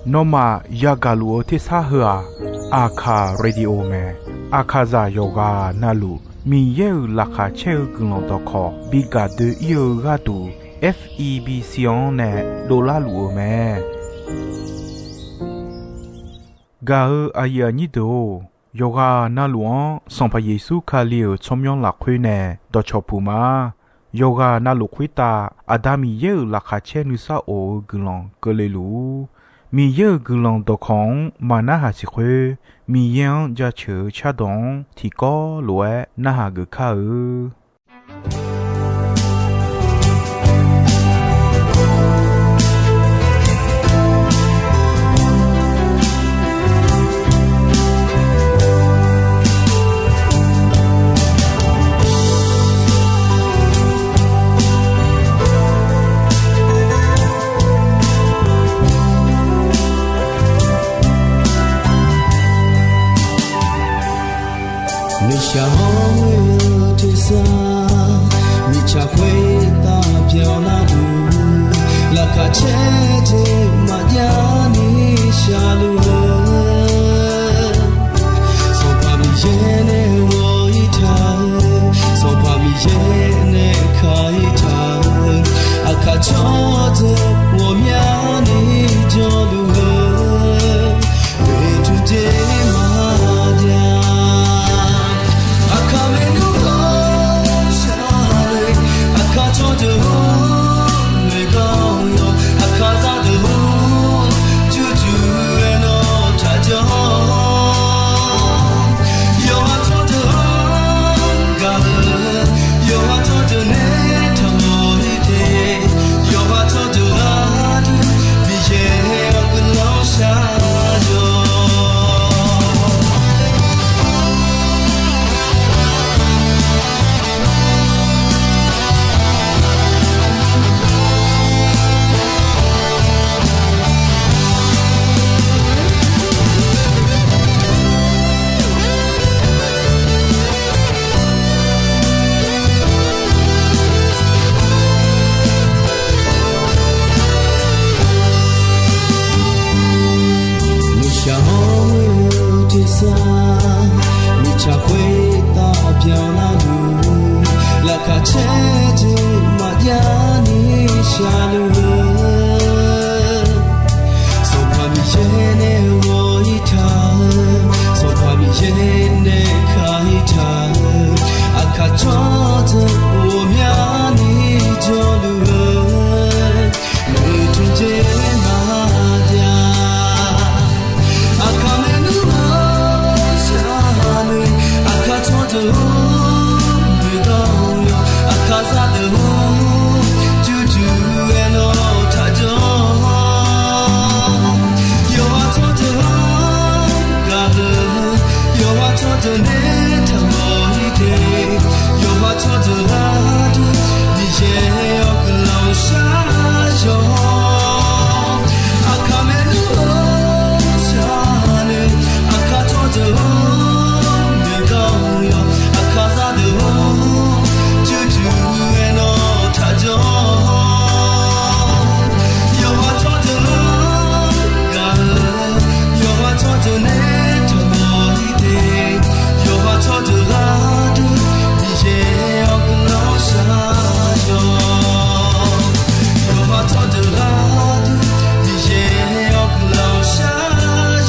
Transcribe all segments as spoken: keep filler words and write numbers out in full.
Nawmaf yagaq luf-eu tersar heu-aq, Aqkaq Radio mae. Aqkaqzaq yawqghaq navluf Miqyaer-euq laqkhaq caer-eu guiqlanq dawqkawq bi gaq doe-ir-eu gharduq, F E B C-anr nae dovlar luf-eu mae. Gaq-eu aqyuif aqnyir deuq-or, yawqghaq navluf-anr Sanqpaq Yeqsur Kali-euq tsawrmyanr lafkhoer nae dawqcawq puq ma. Yawqghaq navluf khoertav Aqda Miqyaer-euq laqkhaq caer nuisar of-eu guiqlanq keuvle luf-ur. Miqyaer-euq guiqlanq dawqkawq-anr maqnarhaq siq khoer, Miqyaer-anr jaceuq-eu cardawq-anr tiqkawv lof-aer narhaq geuf kar-eu. Nuishaq hawr-eu tersar, mirtsaq khoertav byanlar-eu, laqkhaq caer jeq maqjav ni shaqluf-eu, Sanqpaq Miqyaer nae ghawq-ir taq-eu, Sanqpaq Miqyaer nae ka-ir taq-eu, aqkaq tsawrdeuq ghawqmyani jawrluf-eu, oeqtmq jeq maqjav. Aqkaq maernmr ghawqshaq le, aqkaq tsawrdeuq-or, noeqgawr-awr, aqkaq zaqdeuq-or, jurjur-aer nawr taqjanr. Yawqha tsawrdeuq-anr gaq-eu, yawqha tsawrdeuq nae taqmawf-ir te. Yawqha tsawrdeuq gharduq Miqyaer-awr guiqlanq shar-awq. Nuishaq hawr-eu tersar, mirtsaq khoertav byanlar-eu, laqkhaq caer jeq maqjav ni shaqluf-eu, Sanqpaq Miqyaer nae ghawq-ir taq-eu, Sanqpaq Miqyaer nae ka-ir taq-eu, aqkaq tsawrdeuq ghawqmyani jawrluf-eu, oeqtmq jeq maqjav. Aqkaq maernmr ghawqshaq le, aqkaq tsawrdeuq-or, noeqgawr-awr, aqkaq zaqdeuq-or, jurjur-aer nawr taqjanr. Yawqha tsawrdeuq-anr gaq-eu, yawqha tsawrdeuq nae taqmawf-ir te. Yawqha tsawrdeuq gharduq Miqyaer-awr guiqlanq shar-awq. Aqkaq maernmr ghawqshaq le, aqkaq tsawrdeuq-or, noeqgawr-awr, aqkaq zaqdeuq-or, jurjur-aer nawr taqjanr. Yawqha tsawrdeuq-anr gaq-eu, yawqha tsawrdeuq nae taqmawf-ir te. Yawqha tsawrdeuq gharduq Miqyaer-awr guiqlanq shar-awq. Yawqha tsawrdeuq gharduq Miqyaer-awr guiqlanq shar-awq.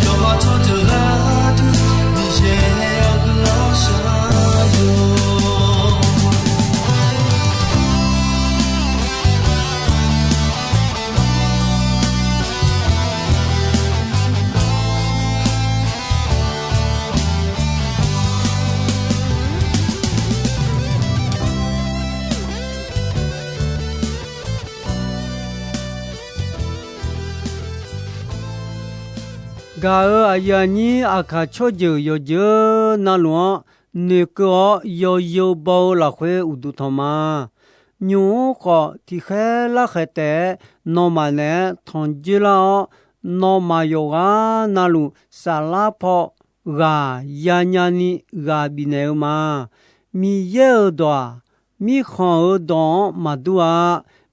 Yawqha tsawrdeuq gharduq Miqyaer-awr guiqlanq shar-awq. Gaq-eu aqyuif aqnyir aqkaq tsawrjeuq yawqjeuq navluf-anr, noeqkeuv-awr yawzeu baw-eu lafkhoer uqduq tanq ma. Nymq-mr khawf, tiqkhaer larkhaeq taef-aer nawmaf naeq-aer tanq dzoerlar-awr, nawmaf yawqghaq navluf saflar paw ghaq yanya ni ghaq bifnaeq-eu ma. Miqyaer-euq dawq-aq, mirkhanq-euq dawq-anr maqdur-a.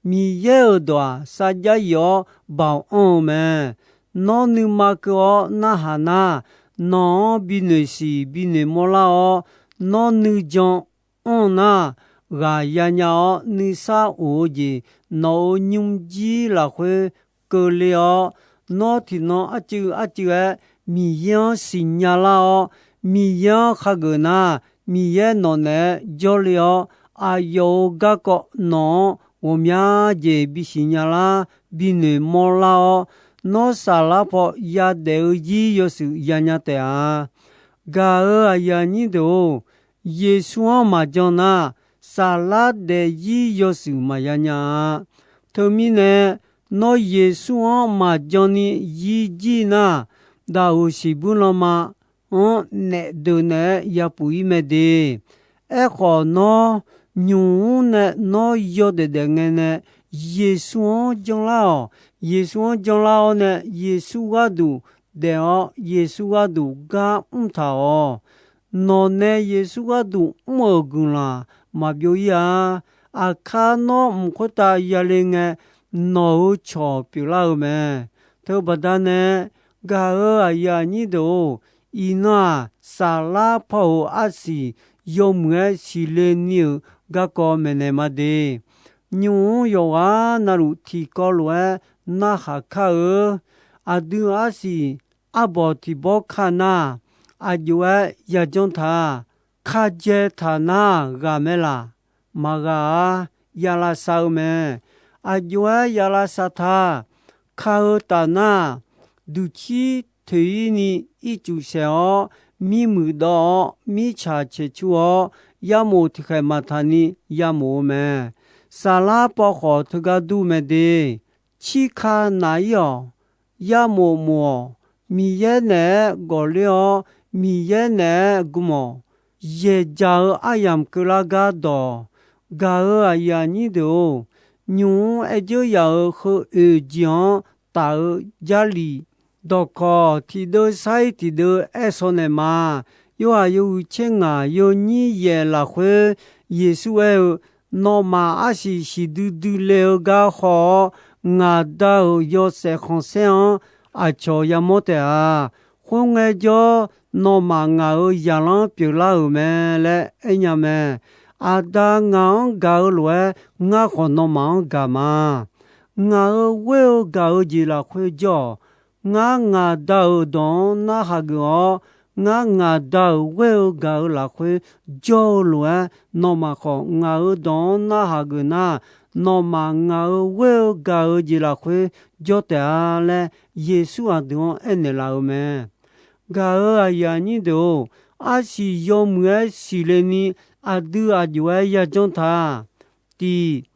Miqyaer-euq dawq-aq, sarjax yif-awr baoq anr-eu mae. Nawr nuima keuv-awr narhaq nar, nawq-anr binoeq siq binoeq mawrlar-awr, nawr nuijan anr nar, ghaq yanya-awr nuisar of-eu jeq nawq-euq nymrjir lafkhoer keuvle-awr, nawr tiqnan arcuiv arcuiv-aer Miqyaer-anr siqnya lar-awr, Miqyaer-anr khageuf nar, Miqyaer nawq naeq-aer jawrle-awr, aqyawf-euq garkawv nawq-anr ghawqmya jeq bisiq nya lar, binoeq mawrlar-awr, nawr saflar paw yadaef-eu zir yawshuif yanya taef-a. Gaq-euq aqyuif aqnyir deuq-or, Yeqsur-anr maqjan nar, saflar daefzir yawshuif maqya nya-a. Teumirnae, nawr Yeqsur-anr maqjan ni zir jir nar, daqoq siqbuir lanma-anr naef deuq naeq-aer yapuf-ir mae de. Aerkhawf, nawr nymq mr nae nawr yawdaef daef ngae nae, Yeqsur-anr janlar-awq. Yeqsur-anr janlar-awr nae, Yeqsur gharduq daef-awr, Yeqsur gharduq gar mr taq-awq. Nawq nae Yeqsur gharduq mr-euq guiqlanq maqbyov-ir-a. Aqkar nawr mq khoertav yale ngae, nawq-euq cawq pyeuflar-eu mae. Teubaqda nae, gaq-euq aqyuif aqnyir deuq-or, iqnan-aq, saflar paw-euq arsiq yawmuiq-aer siqle ni-euq garkawv maeqnaeq ma de. Nymq mr yawqghaq navluf tiqkawv lof-aer narhaq kar-eu. Aqdui arsiq arbawq tiq bawr ka nar, aq jov-aer yajanr taq-a. Ka dzae taq nar ghaq mae laq? Maqghaq-ar, yalavsav-eu mae. Aq jov-aer yalavsav taq. Ka-eu taf nar, duqcir toeq-ir ni ircuf saeq-awr, mirmuiq dawv-awr, mirtsaq caeqcur-awr, yamof tiqkhaeq maqtaq ni yamof-eu mae. Saflar paw khawf teugar dur mae de. Cirka naq-ir-awq. Yamof mof-awq. Miqyaer naeq-aer gawqler-awr, Miqyaer naeq-aer gm-awq. Yaeqjaq-eu aryamq keuvlar gar dawq. Gaq-euq aqyuif aqnyir deuq-or, nymq mr aer dzeur yaf-euq heu oeq jeq-anr taf-eu Jarlif dawqkawq tiqdeuv sar-ir tiqdeuv aer shaw naeq ma. Yorhaq yawhuiq tser ngaq yawnyir yaef lafkhoer Yeqsur aer-eu, Nawmaf arsiq siqdui dui le-eu gar haw-awr, ngaq Da-euq yawshaef khanqsaer-anr aqcawq yamawr taef-a. Khoerngae jawr, nawmaf ngaq-euq zaqlanr pyeuflar-euq mae laer aernya mae. Aqda ngaq-anr gaq-eu lof-aer, ngar khawf nawmaf-anr gaq ma. Ngaq-euq ghoer-eu gaq-eu jeq lafkhoer jawr-awq. Ngar ngaq Da-euq dawq-anr narhaq geuf-awr, ngar ngaq Da-euq ghoer-eu gaq-eu lafkhoer jawr-eu lof-aer, nawmaf khawf ngaq-euq dawq-anr narhaq geuf nar, nawmaf ngaq-euq ghoer-eu gaq-eu jeq lafkhoer jawr taef-a laer, Yeqsur aqdui-anr aernaeq laf-euq mae. Gaq-euq aqyuif aqnyir deuq-or, arsiq yawmuiq-aer siqle ni aqdui aq jov-aer yajanr taq. Tiq,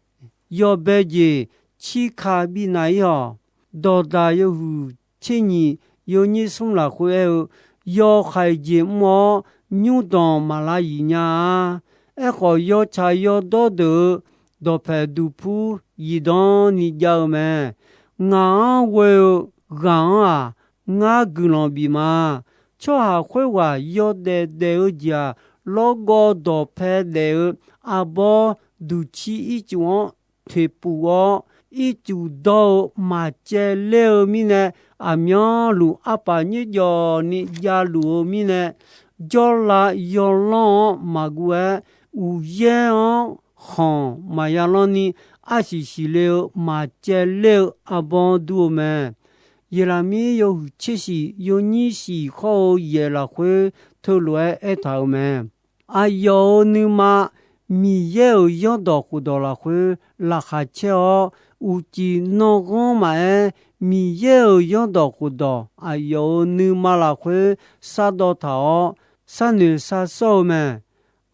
yawbae jeq cirka bifnav-ir-awq. Dawqdaq yawhuiq tser nyiq yawnyir smr lafkhoer aer-eu, yawhaiq jeq mr-awr, nymrdanq maqlav yif nya-a. Aerkhawf, yawtsaq yawdawr deuq-euq dawqpaeq duqpur zifdan ni jav-eu mae. Ngaq-anr ghoe-eu ghaq-anr-aq, ngar guiqlanq bif ma. Tsawrhaq khoerghaq yawdaef daef-eu jeq-aq, lawrgawv dawqpae daef-eu arbawr duqcir ircuf-anr toeqpuf-awr, ircuf dawr-eu maqcaevler-eu mirnae, aqmyanluf arpaf nyoerjawf ni javluf-eu mirnae, jawrlav yawlanr-anr maqguv-aer, uqyaer-anr khanq maqya lanr ni, arsiq siqle-eu maqcaevler-eu arbawr dur-eu mae. Yeqlaqmir yawhuiq tser shif yawnyir shif khawr-eu yaeq lafkhoer teulof-aer aertaq-euq mae. Aqyawf-euq nuima Miqyaer-euq zanrdawq khofdawq lafkhoer laqkhaq caer-awr, uqcif nanrghanr maqaer, Miqyaer-euq zanrdawq khofdawq aqyawf-euq nuima lafkhoer shardawv taq-awr, sharnoeq sharsawr-eu mae.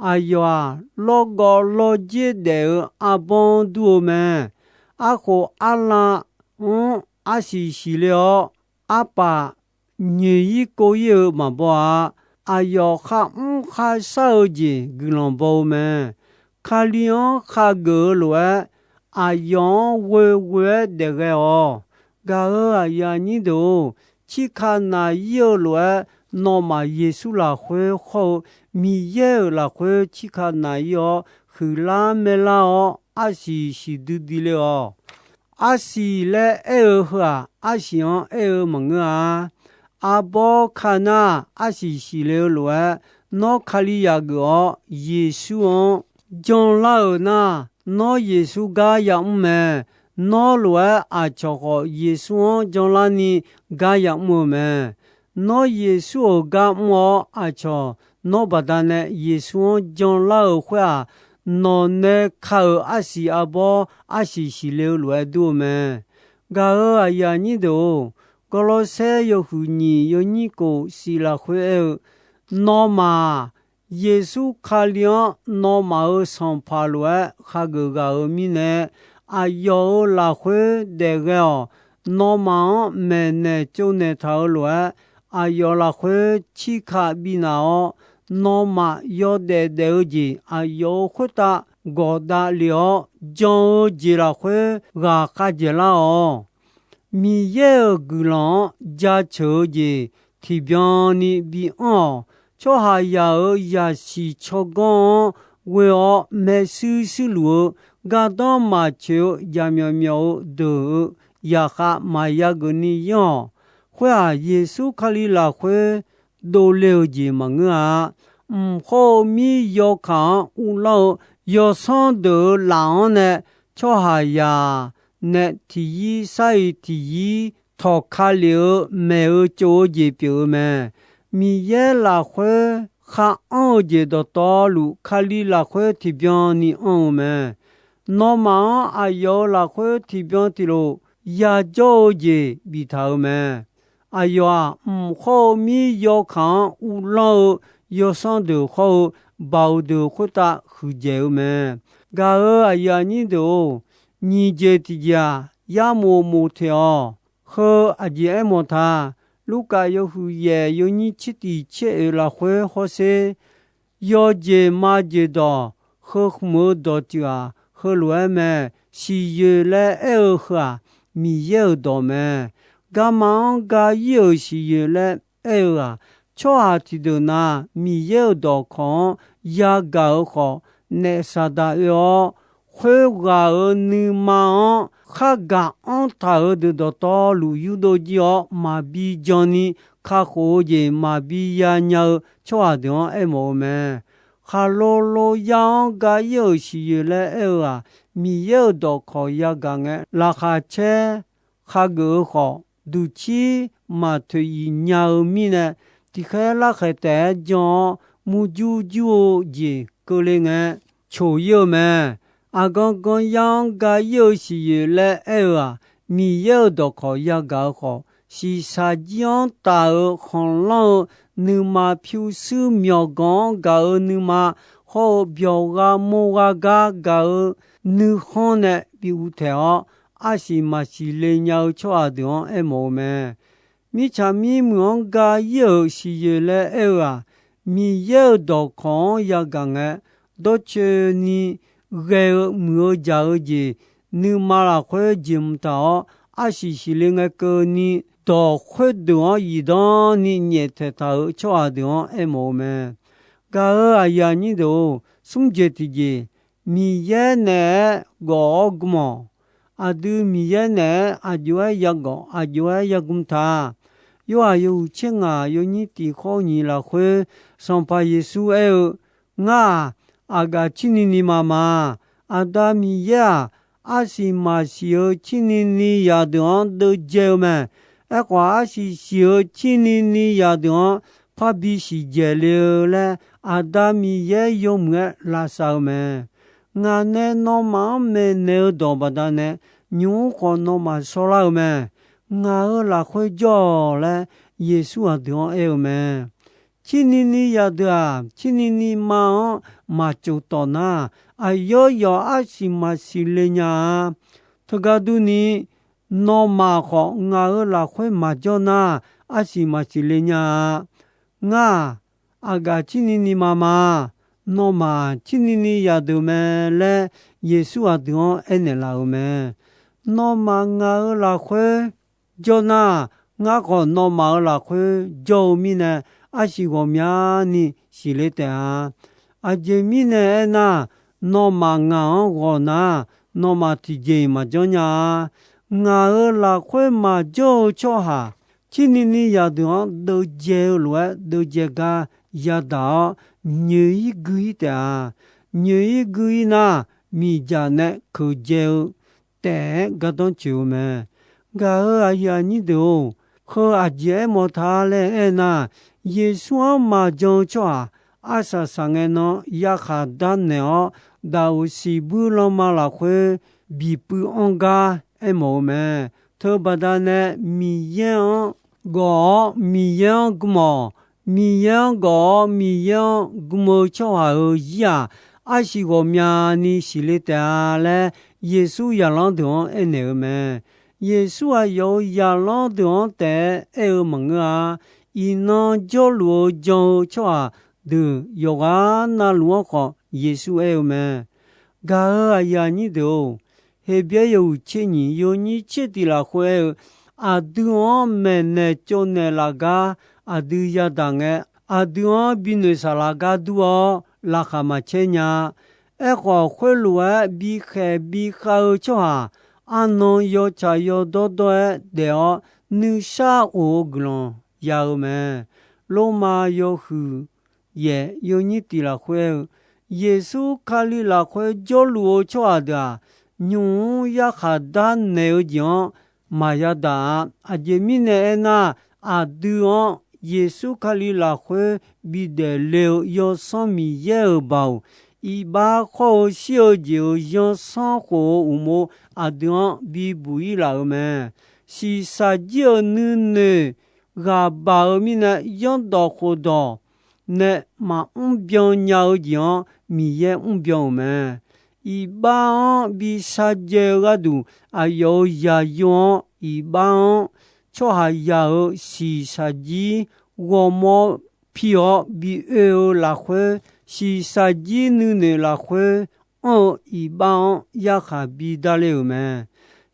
Aqyawf-aq, lawrgawv lawrdzer daef-eu arbawr dur-eu mae. Arkhof arlav-anr arsiq siqle-awr, arpaf nyoeq-ir kov-ir-eu maqbaw-a. Aqyawf kharmr kharshar-eu jeq guiqlanq baw-eu mae. Kali-anr khageuf-eu lof-aer, aqyawf-anr ghoeghoe-aer daefghae-awq. Gaq-euq aqyuif aqnyir deuq-or, cirka naq-ir-eu lof-aer, nawmaf Yeqsur lafkhoer khawr-eu Miqyaer-euq lafkhoer cirka naq-ir-awr, huiqlar maerlar-awr, arsiq siqdui dui le-awq. Arsiq laer aer-eu heu-aq, arsiq-anr aer-eu maqngeur-a. Arbawr ka nar, arsiq siqle-eu lof-aer, nawr Kalizaq geuf-awr Yeqsur-anr janlar-euq nar, nawr Yeqsur gar yamr mae. Nawr lof-aer aqcawq khawf Yeqsur-anr janlarni gar yamr-eu mae. Nawr Yeqsur-euq gar mr-awr, aqcawq nawr baqdanae Yeqsur-anr janlar-euq khoer-aq, nawq nae ka-euq arsiq arbawr arsiq siqle-eu lof-aer dur-eu mae. Gaq-euq aqyuif aqnyir deuq-or, Gawrlawrsaer yawhuiq nyiq yawnyir kof siq lafkhoer aer-eu, nawmaf-aq, Yeqsur Kali-anr nawmaf-euq Sanqpaq lof-aer khageuf ghaq-euq mirnae, aqyawf-euq lafkhoer daef ghae-awq. Nawmaf-anr maeqnaeq tsovnaeq taq-euq lof-aer, aqyawf lafkhoer cirka bifnav-awr, nawmaf yawdaef daef-eu jeq aqyawf-euq khoertav gawqdav lef-awr, jan-eu jeq lafkhoer ghaq khav dzaeqlar-awq. Miqyaer-euq guiqlanq-anr jaceuq-eu jeq tiqbyan ni bianr-awq. Tsawrhaqzaq-euq zaqsiq tsawrganr-anr ghoe-awr maershuir shuirluf-eu, gardanr maqtsoeq-eu, jaqmyawf myawf-eu deuq-euq zaqkhav maqya geuf ni yanr-awq. Khoer-aq, Yeqsur Kali lafkhoer dovle-euq jeq maqngeur-a. Mq khawr-eu mir yawkaq-anr uvlanr-eu yawsanr deuq-euq laf-anr nae, tsawrhaqzaq nae tiqyir sar-iq tiqyir tawqka lef-eu maeq-eu tsov-eu jeq pyeuf-eu mae. Miqyaer lafkhoer khar anr-eu jeq dawqtawvluf, Kali lafkhoer tiqbyan ni anr-eu mae. Nawmaf-anr aqyawf-euq lafkhoer tiqbyan tiqlof yajawr-eu jeq biftaq-euq mae. Aqyawf-aq, mq khawr-eu mir yawkaq-anr uvlanr-eu yawsanr deuq khawr-eu baoq deuq khoertav huiqdzaeq-eu mae. Gaq-euq aqyuif aqnyir deuq-or, nyiq jeq tiqjeq-aq, yarmof mof teq-awq. Heu aqjeq aermawf ta. Lurkaf yawhuiq yaef yawnyir tser tiq tser oeq lafkhoer hawsher. Yawjeq majeq dawq, heu khmq-eu dawqtsuif-aq, heulof-aer mae. Siqyoeq laer aer-eu heu-aq, Miqyaer-euq dawq mae. Garma-anr ga-ir-euq siqyoeq laer aer-eu-aq, tsawrhaq tiqdeuq na Miqyaer-euq dawqkawq-anr yagaq-eu khawf, naef Saqdaq oe-awr, khoerghaq-euq nuima-anr khargaq anr taq-euq deuq dawqtawvluf yurdov jir-awr, maqbi jan ni kakhof-eu jeq maqbi yanya-eu tsawrhaq deuq-anr aermawf-eu mae. Khaqlo lo yar-anr ga-ir-euq siqyoeq laer aer-eu-aq, Miqyaer-euq dawqkawq yagaq ngae, laqkhaq caer khageuf-eu khawf, duqcir maqtoeq iq nya-eu mirnae, tiqkhaer larkhaeq taef-aer jan-awr, murjur jur-eu jeq keuvle ngae, coq-ir-eu mae. Aqgan gan yar-anr ga-ir-eu siqyoeq laer aer-eu-aq, Miqyaer-euq dawqkawq yagaq-eu khawf, shiqshaq jir-anr taf-euq khanqlanr-eu nuima, pyurshuir myawqganq-anr gaq-eu nuima, hawr-eu byawqgha mawrgha gar gaq-eu nuikhanr nae bi uvtaeq-awr, arsiq maqsiq le nya-eu tsawrhaq deuq-anr aermawf-eu mae. Mirtsaq mirmuiq-anr ga-ir-euq siqyoeq laer aer-eu-aq, Miqyaer-euq dawqkawq-anr yagaq ngae, dawrcoeni ghae-eu muiq-eu jaq-eu jeq, nuima lafkhoer jeq mq taq-awr, arsiq siqle ngae keuvni, dawq khoerdeuq-anr zifdan ni nyaeftaeq taq-euq tsawrhaq deuq-anr aermawf-eu mae. Gaq-euq aqyuif aqnyir deuq-or, smr jeq tiqjeq, Miqyaer naeq-aer gawf-awr gm-awq. Aqdui Miqyaer naeq-aer aqjox-aer yagawf, aqjox-aer yagm ta. Yorhaq yawhuiq tser ngaq yawnyir tiq khawr nyiq lafkhoer, Sanqpaq Yeqsur aer-eu, Ngar-aq, aqgaf cirni ni ma ma. Aqda Miqyaer-aq, arsiq maqsiq-eu cirni ni zaqdeuq-anr deuvdzae-eu mae. Aerkhawf, arsiq siq-eu cirni ni zaqdeuq-anr parbi siqdzaeq le-eu laer, Aqda Miqyaer yawmuiq-aer lavsav-eu mae. Ngaq nae nawmaf-anr maeqnaeq-eu dawq baqdanae, nymq-mr khawf nawmaf shawrlar-eu mae. Ngaq-euq lafkhoer jawr-awq laer, Yeqsur aqdui-anr aer-eu mae. Cirni ni zaqdeuq-aq, cirni ni ma-anr maqtsof tawf nar, aqyawf yawf arsiq maqsiq le nya-a. Teugar durni, nawmaf khawf ngaq-euq lafkhoer maqjawr nar, arsiq maqsiq le nya-a. Ngar-aq, aqgaf cirni ni ma ma. Nawmaf cirni ni zaqdeuq mae laer, Yeqsur aqdui-anr aernaeq laf-euq mae. Nawmaf ngaq-euq lafkhoer jawr nar, ngar khawf nawmaf-euq lafkhoer jawr-eu mirnae, arsiq ghawqmyani siqle taef-a. Aqjeq mirnae aernar, Nawmaf ngaq-anr ghawq nar, nawmaf tiqjeq-iq maqjanr nya-a. Ngaq-euq lafkhoer maqjawr-eu tsawrhaq, cirni ni zaqdeuq-anr deuvjae-eu lof-aer deuvjae gar yadaq-awr, nyoeq-ir gui-ir taef-a. Nyoeq-ir gui-ir nar, miqdzaq nae keuqdzae-eu taef-aer gardanr tsoeq-eu mae. Gaq-euq aqyuif aqnyir deuq-or, heu aqjeq aermawf ta laer aernar, Yeqsur-anr maqjan-eu tsawrhaq arsaq saqngae nan yarkhaq darnaeq-awr, daqoq siqbuir lanma lafkhoer bipuiv anr gar aermawf-eu mae. Teubaqda nae Miqyaer-anr gawf-awr Miqyaer-anr gmawf, Miqyaer-anr gawf-awr Miqyaer-anr gm-eu tsawrhaq-euq zir-aq, arsiq ghawqmyani siqle taef-a laer, Yeqsur zaqlanr deuq-anr aernaeq-eu mae. Yeqsur aqyawf-euq zaqlanr deuq-anr taef-aer aer-eu maqngeur-a. Iqnan jawrluf-eu jan-eu tsawrhaq deuq yawqghaq navluf-anr khawf Yeqsur aer-eu mae. Gaq-euq aqyuif aqnyir deuq-or, Heqbyaer yawhuiq tser nyiq yawnyir tser tiq lafkhoer aer-eu, aqdui-anr maeqnaeq tsovnaeq laf gar aqdui yadaq ngae, aqdui-anr binoeq saqlaq gar dur-awr laqkhaq maqcaer nya-a. Aerkhawf, khoerlof-aer bikhaeq bikhav-eu tsawrhaq, arnan yawtsaq yawdawr dawr-aer daef-awr, nuisar of-eu guiqlanq ya-eu mae. Lormav yawhuiq yaef yawnyir tiq lafkhoer aer-eu, Yeqsur Kali lafkhoer jawrluf-eu tsawrhaq deuq-aq, nymq-mr yarkhaq darnaeq-eu jeq-anr maqya daq-a. Aqjeq mirnae aernar, aqdui-anr Yeqsur Kali lafkhoer bidaef le-eu Yawsanr Miqyaer-euq baoq, iqbax khawr-eu shir-eu jeq-euq zanrsanrkhof-eu uqmov aqdui-anr bibuq-ir laf-euq mae. Shiqshaq jir-euq nuinoeq ghaq baq-eu mirnae, zanrdawq khofdawq nae maqmr byan nya-eu jeq-anr Miqyaer mr byan-euq mae. Iqbax-anr bi sharjaev-eu gharduq, aqyawf-euq zaqyo-anr iqbax-anr tsawrhaqzaq-euq shiqshaq jir ghawrmawr pi-awr bi oe-eu lafkhoer, shiqshaq jir nuinoeq lafkhoer anr-eu iqbax-anr yarkhaq bidar ler-euq mae.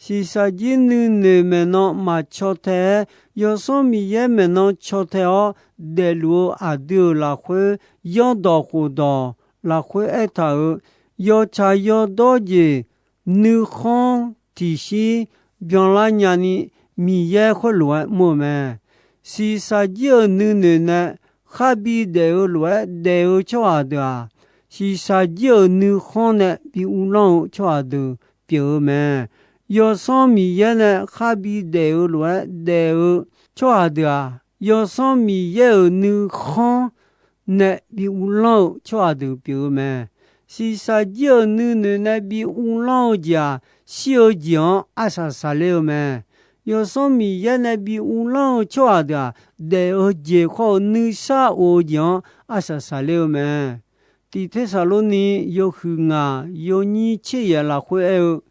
Shiqshaq jir nuinoeq maeqnan maqcaw tae-aer, Yawsanr Miqyaer maeqnan caw tae-awr daefluf-eu aqdui-euq lafkhoer, zanrdawq khofdawq lafkhoer aertaq-euq yawtsaq yawdawr jeq nuikhanr tiqshir byanlar nyani Miqyaer khoerlof-aer mr-eu mae. Shiqshaq jir-euq nuinoeq nae khar bidaef-eu lof-aer daef-eu tsawrhaq deuq-aq, shiqshaq jir-euq nuikhanr nae bi uvlanr-eu tsawrhaq deuq pyeuf-eu mae. Yawsanr Miqyaer nae khar bidaef-eu lof-aer daef-eu tsawrhaq deuq-aq, Yawsanr Miqyaer-euq nuikhanr nae bi uvlanr-eu tsawrhaq deuq pyeuf-eu mae. Shiqshaq jir-euq nuinoeq nae bi uvlanr-eu jeq-aq, shir-eu jeq-anr arsaq saqler-eu mae. Yawsanr Miqyaer nae bi uvlanr-eu tsawrhaq deuq-aq, daef-eu jeq khawr-eu nuisar of-eu jeq-anr arsaq saqler-eu mae. Tiq Tersaqlorni yawhuiq ngaq yawnyir tser yaef lafkhoer aer-eu,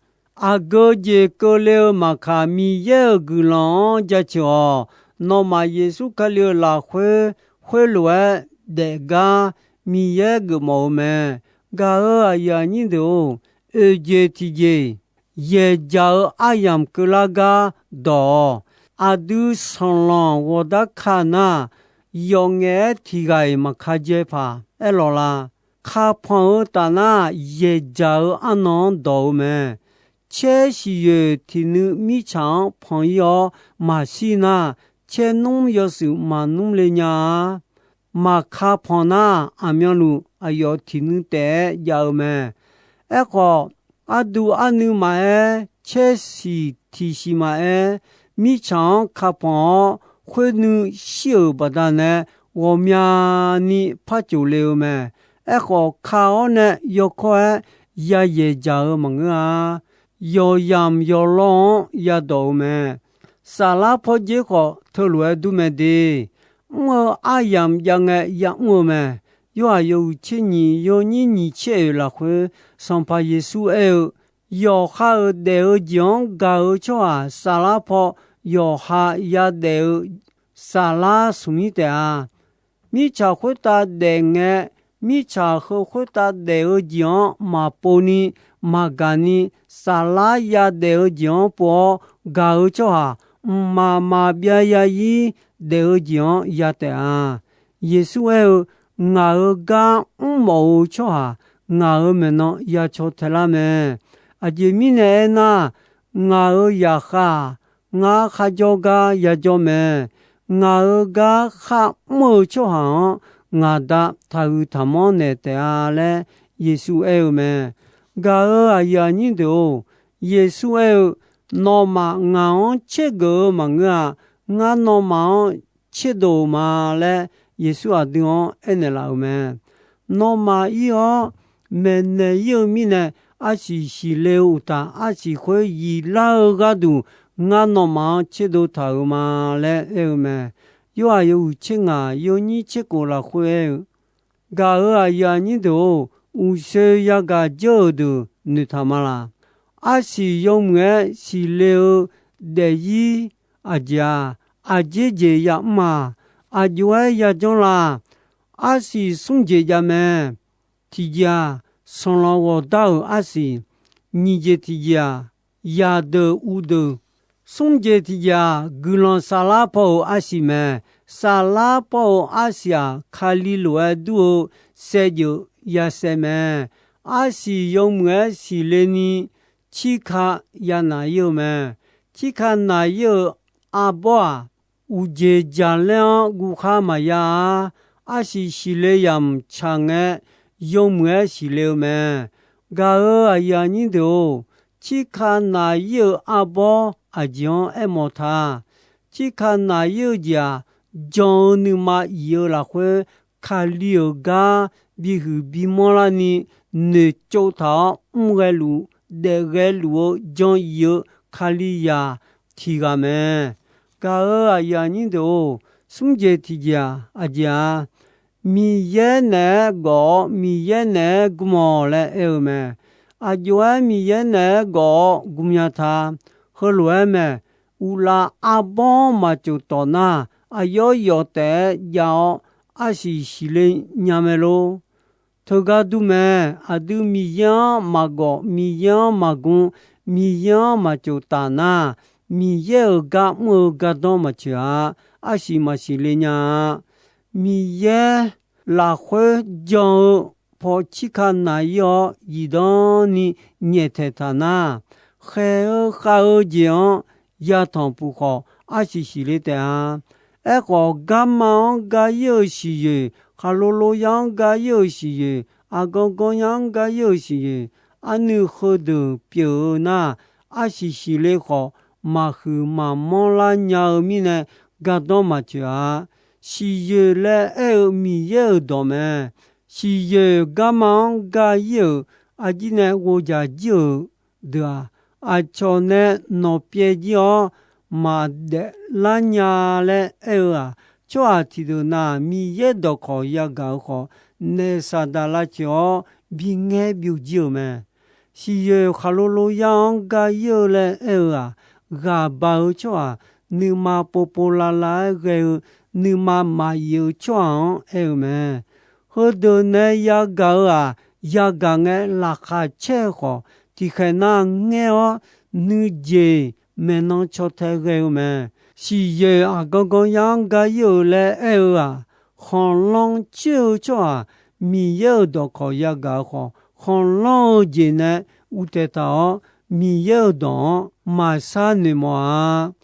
aqgeu jeq keuvle-eu maqkaq, Miqyaer-euq guiqlanq-anr jaceuq-awq. Nawmaf Yeqsur Kali-euq lafkhoer khoerlof-aer daefgar Miqyaer geufmawf-eu mae. Gaq-euq aqyuif aqnyir deuq-or, oeqjeq tiqjeq yaeqjaq-eu aryamq keuvlar gar dawq-awq. Aqdui sanqlanq ghawqdar ka nar, yawf ngaef-aer tiq ghaq-iq maqka dzae paq aerlawq la? Kapanq-eu taf nar, yaeqjaq-eu arnan-anr dawq-eu mae. Caer siqyoeq tiq nuiv mirtsaq-anr panq-ir-awr maqshir nar, caer nmr yawshuif maqnmr le nya-a. Maqka panq nar, aqmyanluf aqyawf tiq nuiv taef-aer jav-eu mae. Aerkhawf, arduq arnuiv maqaer, caer siq tiq siq maqaer, mirtsaq-anr kapanq-awr khoer nuiv shir-euq baqdanae, ghawqmyani par cof le-eu mae. Aerkhawf, ka-awr nae yawkawr-aer yayaeq dzaq-eu maqngeur-a. Yawqyamq yawqlawv-anr yadawq-eu mae. Saflar pawrjer khawf, teulof-aer dur mae de. Mr-eu aryamq jav ngae ya'mr-eu mae. Yorhaq yawhuiq tser nyiq yawnyir nyiq tser oeq lafkhoer, Sanqpaq Yeqsur aer-eu, yawqha-euq daef-eu jeq-anr gaq-eu tsawrhaq saflar paw yawqha yadaef-eu saflar smq-ir taef-a. Mirtsaq khoertav daef ngae, mirtsaq heu khoertav daef-eu jeq-anr maqpov ni, maqgaq ni, saflar yadaef-eu jeq-anr pov-awr gaq-eu tsawrhaq, mqmaq maqbyav ya-ir daef-eu jeq-anr ya taef-a. Yeqsur aer-eu, ngaq-euq gar mrmawf-eu tsawrhaq ngaq-euq maeqnan ya caw tae lar mae. Aqjeq mirnae aernar, ngaq-euq zaqkhav-aq, ngar kharjawr gar yajawr mae. Ngaq-euq gar kharmr-eu tsawrhaq-anr ngaq Da taqhuiq taqmanr naeq taef-a laer Yeqsur aer-eu mae. Gaq-euq aqyuif aqnyir deuq-or, Yeqsur aer-eu, nawmaf ngaq-anr tsergeuf-eu maqngeur-a. Ngar nawmaf-anr tserdov-euq ma laer Yeqsur aqdui-anr aernaeq laf-euq mae. Nawmaf ir-awr maeqnaeq ir-eu mirnae, arsiq siqle-eu uqtaf, arsiq khoer yiqlar-eu gharduq ngar nawmaf-anr tserdov taq-euq ma laer aer-eu mae. Yorhaq yawhuiq tser ngaq yawnyir tser khof lafkhoer aer-eu, gaq-euq aqyuif aqnyir deuq-or, uqshoe yagaq dzeur-euq deuq noeqtaq ma laq. Arsiq yawmuiq-aer siqle-eu daefzir aqjeq-aq, aqjeq jeq yamr-aq, aqjox-aer yajanr la. Arsiq smr jeq jav mae. Tiqjeq-aq, sanqlanq ghawqdar-euq arsiq. Nyiq jeq tiqjeq-aq, yaqdeuq uvdeuq. Smr jeq tiqjeq-aq, guiqlanq saflar paw-euq arsiq mae. Saflar paw-euq arsiq-aq, Kali lof-aer dur-eu saevdzeuf yasaev mae. Arsiq yawmuiq-aer siqle ni, tsirka yanaq ir-eu mae. Tsirka naq ir-euq arbawr-aq, uqjeq jaqlaer-anr guvkhar maqya-a. Arsiq siqle yamq tsaq ngae, yawmuiq-aer siqle-eu mae. Gaq-euq aqyuif aqnyir deuq-or, tsirka naq ir-euq arbawr aqjeq-anr aermawf ta. Tsirka naq ir-eu jeq-aq, jan-eu nuima if-eu lafkhoer, Kali-euq gar bihuiq bimanr larni noeqtsov taq-awr mr ghaeluf, daef ghaeluf-eu jan if-eu Kalizaq tiq ghaq mae. Gaq-euq aqyuif aqnyir deuq-or, smr jeq tiqjeq-aq, aqjeq-aq, Miqyaer naeq-aer gawf-awr, Miqyaer naeq-aer gm-awq laer aer-eu mae. Aqjox-aer Miqyaer naeq-aer gawf-awr gmya ta. Heulof-aer mae. Uqlaf arbawr-anr maqtsof tawf nar, aqyawf yawf taef-aer jav-awr, arsiq siqle nya mae lor. Teugar dur mae. Aqdui Miqyaer-anr maqgawf, Miqyaer-anr maqgm, Miqyaer-anr maqtsof taf nar, Miqyaer-euq gar mr-eu gardanr maqtsoeq-a. Arsiq maqsiq le nya-a. Miqyaer lafkhoer jan-eu paw tsirka naq ir-awr zifdan ni nyaeftaeq taq nar, khaeq-eu khav-eu jeq-anr yatanq puq khawf, arsiq siqle taef-a. Aerkhawf, garma-anr ga ir-eu siqyoeq, khaqlo lo yar-anr ga ir-eu siqyoeq, aqgan gan yar-anr ga ir-eu siqyoeq, arnuiv heudeuq pyeuf-eu nar, arsiq siqle khawf, maqhuiq maqmanr lar nya-eu mirnae, gardanr maqtsoeq-a. Siqyoeq laer aer-eu Miqyaer-euq dawq mae. Siqyoeq garma-anr ga ir-euq aqjir nae ghovdzaq jir-euq deuq-aq, aqcawq nae nawq pyaev jir-awr maqdaef lar nya laer aer-eu-aq, tsawrhaq tiqdeuq na Miqyaer dawqkawq yagaq-eu khawf, naef Saqdaq lavtsoeq-awr bingaer byovjir-euq mae. Siqyoeq khaqlo lo yar-anr ga ir-eu laer aer-eu-aq, ghaq baq-eu tsawrhaq, nuima povpov lavlav-aer ghae-eu, nuima maqif-eu tsawrhaq-anr aer-eu mae. Heudeuq nae yagaq-eu-aq, yagaq ngae laqkhaq caer-eu khawf, tiqkhaeq nar ngaer-awr nuijeq maeqnan caw tae ghae-eu mae. Siqyoeq aqgan gan yar-anr ga ir-euq laer aer-eu-aq, khanqlanr coer-eu tsawrhaq Miqyaer-euq dawqkawq yagaq-eu khawf, khanqlanr-eu jeq nae uvtaeq taq-awr, Miqyaer-euq dawq-anr maqshar noeqmawf-a.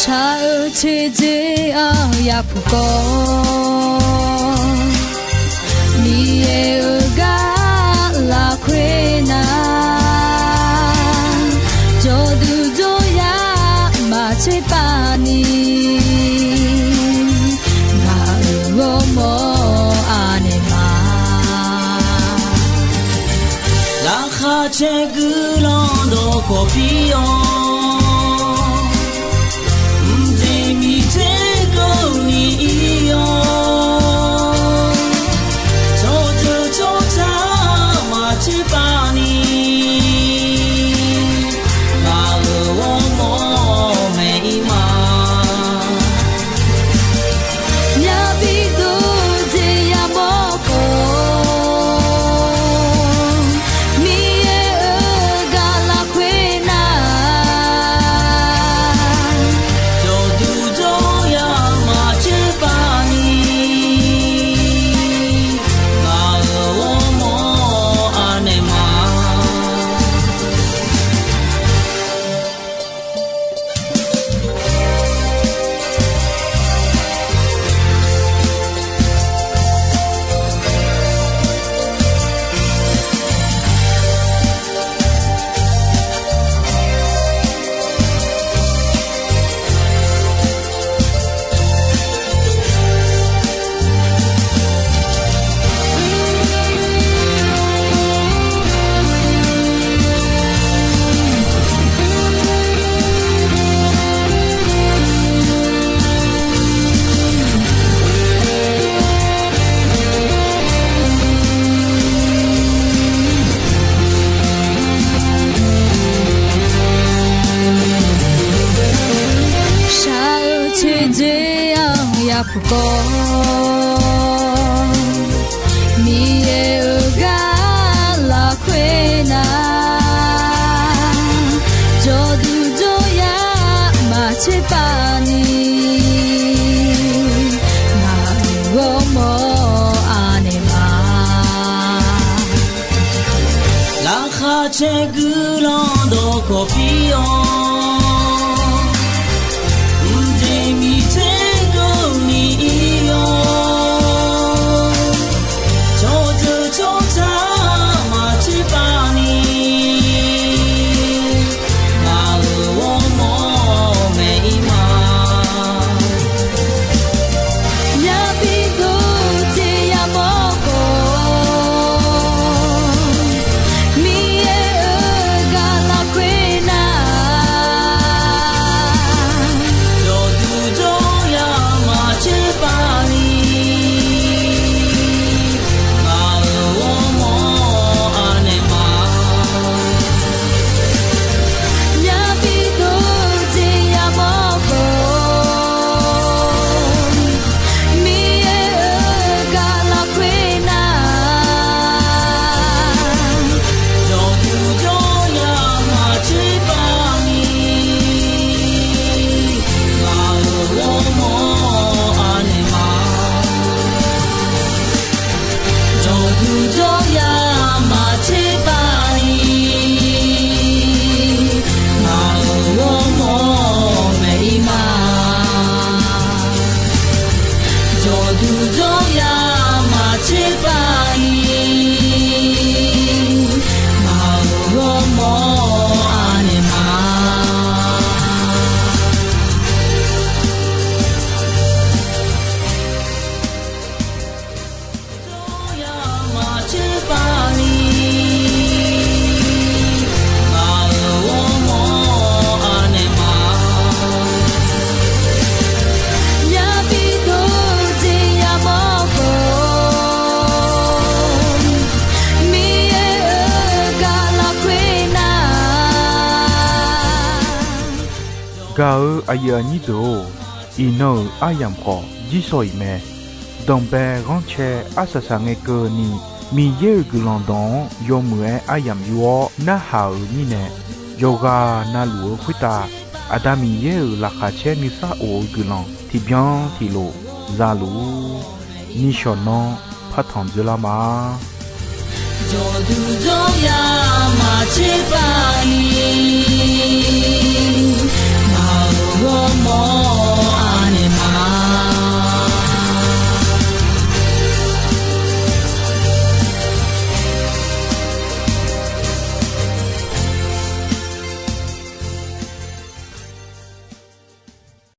Shaq-eu teqdzeq-aq yapuq kawv, Miqyaer-euq gar lafkhoer nar, jawrduq jawryar maqtser pav ni, ngaq-euq ghawrmawr aqnaeq ma. Laqkhaq Caer guiqlanq dawqkawq pir-awr, mqjeq miqter keuvni ir-awr, tsawrjeuq tsawrca maqtser pav ni, ngaq-euq ghawrmawr maeq-ir ma. Myavbi dov jeq yamawr khawf, Miqyaer-euq gaq lafkhoer nar, jawrduq jawryaq maqtser pav ni, ngaq-euq ghawrmawr anaeq ma. Shaq-eu coeqdzoe-anr yapuq kawv, Miqyaer-euq gaq lafkhoer nar, jawrduq jawryaq maqtser pav ni, ngaq-euq ghawrmawr anaeq ma. Laqkhaq caer guiqlanq dawqkawq pir-awr, mqjeq miqter keuvni ir-awr, tsawrjeuq tsawrca maqtser pav ni, ngaq-euq ghawrmawr maeq-ir ma. Myavbi dov jeq yamawr khawf, Miqyaer-euq gaq lafkhoer nar, jawrduq jawryaq maqtser pav ni, ngaq-euq ghawrmawr anaeq ma. Myavbi dov jeq yamawr khawf, Miqyaer-euq gaq lafkhoer nar, jawrduq jawryaq maqtser pav ni, ngaq-euq ghawrmawr anaeq ma. Jawrduq jawryaq maqtser pav ni, ngaq-euq ghawrmawr maeq-ir ma. Jawrduq jawryaq maqtser pav ni, ngaq-euq ghawrmawr anaeq ma. Jawryaq maqtser pav ni, ngaq-euq ghawrmawr anaeq ma. Myavbi dov jeq yamawr khawf, Miqyaer-euq gaq lafkhoer nar, gaq-euq aqyuif aqnyir deuq-or, iqnan-euq aryamq khawf jirsawq iq mae. Danqbae ghanrcae arsaq saq ngae keuvni, Miqyaer-euq guiqlanq dawq-anr yawmuiq-aer aryamq yur-awr narhaq-euq mirnae, yawqghaq navluf-eu khoertav Aqda Miqyaer-euq laqkhaq caer nuisar of-eu guiqlanq tiqbyan tiqlof za luf-ur. Nishawq nanr partanq dzeurlar ma. Jawrduq jawryaq maqtser pav ni,